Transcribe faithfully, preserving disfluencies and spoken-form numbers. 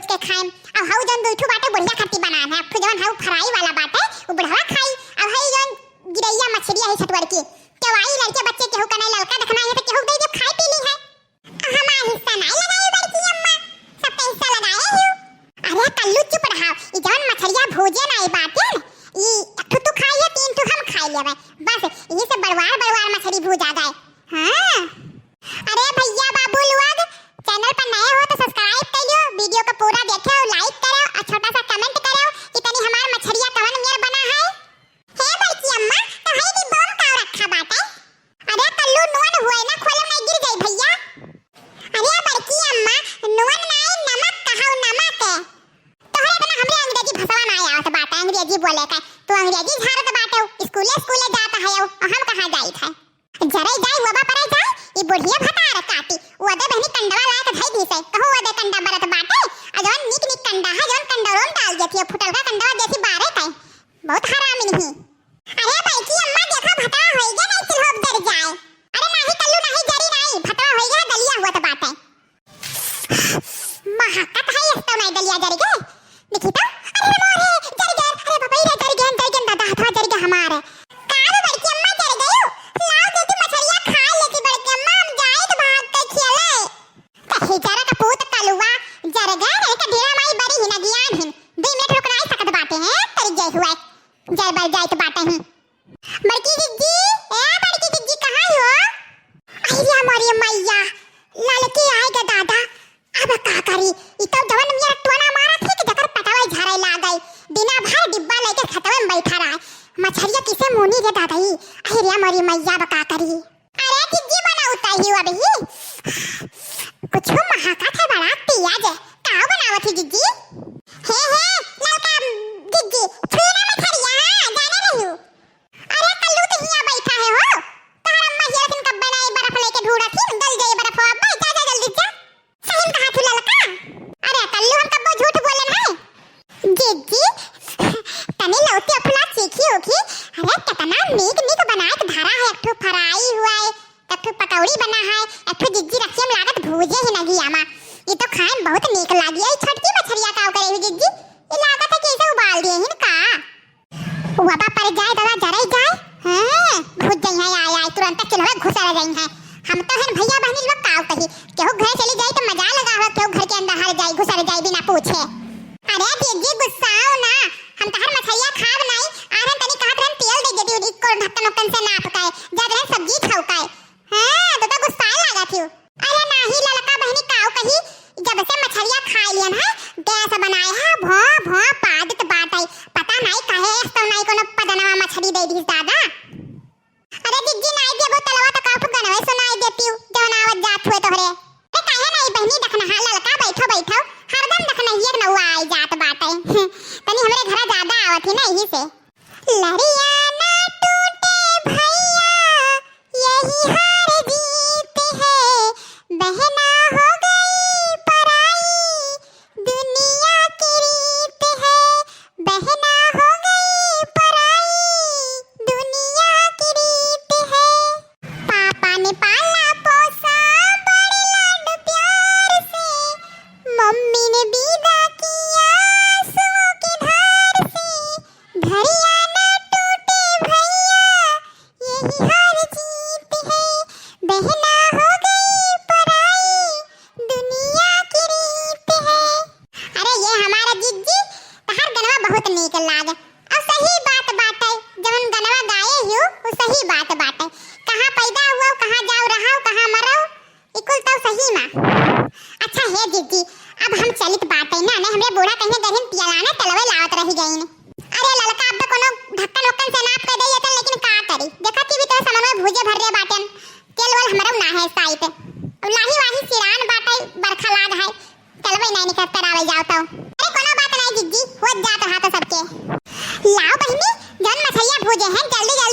के खाएम। अब हऊ जौन दुई ठू बाटे बुढ़िया खातिर बनाए हैं, अब ठू जौन हऊ fry वाला बाटे, उ बुढ़वा खाई। अब हई जौन गिरैया मछरिया है छटवर की, केहू आई लड़के बच्चे केहू का नहीं ललका देखना है तो केहू दे दे खाए पी ली है। हमार हिस्सा नाई लगाई बड़की अम्मा, सबका हिस्सा लगाए ही। अरे कल्लू चुप रहा, ई जौन मछरिया भूजे नाई बाटे, ई एक ठू तू खाई है, तीन ठू हम खाई लेबे, बस यही से बड़वार बड़वार मछरी भूजा जाए। हाँ। अरे भैया बाबू लोग, channel पर नए हो तो subscribe कर लियो, video को पूरा देखो, like करो और छोटा सा comment करो कि तनी हमार मछरिया कवन नियर बना है। हे बड़की अम्मा, तो हई डिब्बा में का रखा बाटे? अरे कल्लू, नोन हुए ना, खोले में गिर जाई भैया। अरे बड़की अम्मा, नोन नाई, नमक कहौ, नमक। तोहरे इतना हमरे अंग्रेजी भसवा ना आवत बाटे, अंग्रेजी बोले का। तू अंग्रेजी झाड़त बाटे, स्कूले स्कूले जात है, और हम कहाँ जाइत है? जरे जाए, वबा परे जाए, ई बुढ़िया भतार काटी। वदे बहनी कंडवा लायक धई दी से, कहूँ वदे कंडा बरत बाटे, आ जौन निक निक कंडा है, जौन कंडवा में डाल देती है, फुटल का कंडवा देती बारे का। बहुत हरामी नहीं। अरे बड़की अम्मा, देखा भतवा होई गे, नहीं सिलहोब जर जाए। अरे नाही कल्लू, नाही जरी नाही, भतवा होई गे, दलिया हुआ तो बात है। महकत है इस तो नहीं दलिया जर गे। देखी तो, अरे रे मोरे, जर गे, अरे बाबा रे, जर गे, जर गे, दादा, हथवा जर गे हमारे। का रे बड़की अम्मा जर गई? लाओ देती मछरिया खा लेती बड़की अम्मा, हम जाए तो भाग के खेले। कहे जरा का पूत कलुआ, जर गे, नहीं तो ढेरा माई बड़ी ही ना ज्ञान ही। दो मिनट रुक नहीं सकत बाटे हैं, तरी गई हुआ। जर बर जाए तो बाटे ही। बड़की जिज्जी, ए बड़की जिज्जी, कहाँ हो? अरे मोरी मैया, ललकी आए गे दादा, अब का करी? ई तो जवन मेरा टोना मारा थी कि जकर पटवा झारे लाग गई। दिना भर डिब्बा लेके खतवे में बैठा रहा। मछरिया किसे मुनी रे दादा ई? अरे मोरी मैया, अब का करी? अरे जिज्जी, बनावत ही अभी। कुछ महका थे बड़ा पिया जे। का बनावत ही जिज्जी? हे हे, ललका जिज्जी, छुई ना मछरिया, हाँ, जाने रही हूँ। अरे कल्लू, तो हियाँ बैठा है हो? तोहर अम्मा हिया लेकिन कब बनाई, बर्फ लेके ढूंढत ही, गल जाई बर्फ, अब जा, जा जल्दी जा। सही में कहा थी ललका। अरे कल्लू, हम कब्बो झूठ बोले नहीं। जिज्जी, तनी लौती अफला चीखी होखी। अरे कितना नीक नीक बनाए के धरा है, एक ठो fry हुआ है, एक ठो पकौड़ी बना है, एक ठो जिज्जी रखिए में लागत भूजे ही ना घिया मा। ये तो खाए में बहुत नीक लागी। आई छोटकी मछरिया का करे हुई जिज्जी, ये लागत है कि इसे उबाल दिए ही ना का? वबा पर जाए दादा, जरई जाए। हाँ, घुस जाई है, आय, आय, तुरंत चूल्हा घुसर जाई है। हम तो हन भैया बहनी लोग काव कही, केहू घर चली जाई तो मजा लगा हो, केहू घर के अंदर हर जाई, घुसर जाई बिना पूछे। अरे जिज्जी, गुस्साओ ना, हम तहर मछरिया खाब नाई, आहन तनी कहत रहन तेल दे देती, इक्को ढक्कन उक्कन से नाप के, जब रहन सब्जी छौकाए। हाँ, दादा गुस्साए लागा थी। अरे नाही ललका बहनी, काव कही, जब से मछरिया खाए लियन है, गैस बनाए है, भौं भौं पादत बाटै। पता नाही काहे, एक तो नाही कोनो पदनवा मछरी दे दीस दादा। अरे जिज्जी, नाही देबो तलवा तो काफू गनवे सुनाई देती, जवन आवत जात हुए तोहरे। अरे काहे नाही बहनी, दखनहा ललका बैठो बैठो, हरदम दखनहिए के नौआ आई जात बाटै। तनी हमरे घरा ज्यादा आवत ही ना, यही से। लड़िया ना टूटे भैया, यही हार जीत है, बहना हो गई पराई, दुनिया की रीत है, बहना हो गई पराई, दुनिया की रीत है। पापा ने पाला पोसा बड़े लाड प्यार से, मम्मी ने विदा किया आंसुओं की धार से, घड़िया ना टूटे भैया, यही हार जीत है, बहना हो गई पराई, दुनिया की रीत है। अरे ये हमारा जिज्जी, तहार गनवा बहुत नीक लाग। अब सही बात बाटे, जवन गनवा गाए हियो, वो सही बात बाटे। कहाँ पैदा हुआ, कहाँ जाओ रहा, कहाँ मरो, ई कुल तो सही मा। अच्छा हे जिज्जी, अब हम चलित बाटे ना, ने हमरे बूढ़ा कहीं गहिन पियलाना तलवे लावत रही गईन। अरे ललका, अब तो कोनो ढक्कन वक्कन से नाप के दे देतन, लेकिन का करी, देखा कि भी तो समनवे भूजे भर रे बाटेन, तेल वेल हमरो ना है साइत। अब लाही वाही सिरान बाटे, बरखा लाग है, तलवे नहीं निकल करावे जाओ तो। अरे कोनो बात नहीं जिज्जी, होत जात रहा तो सबके। लाओ बहिनी, जौन मछरिया भूजे हैं, जल्दी जल्दी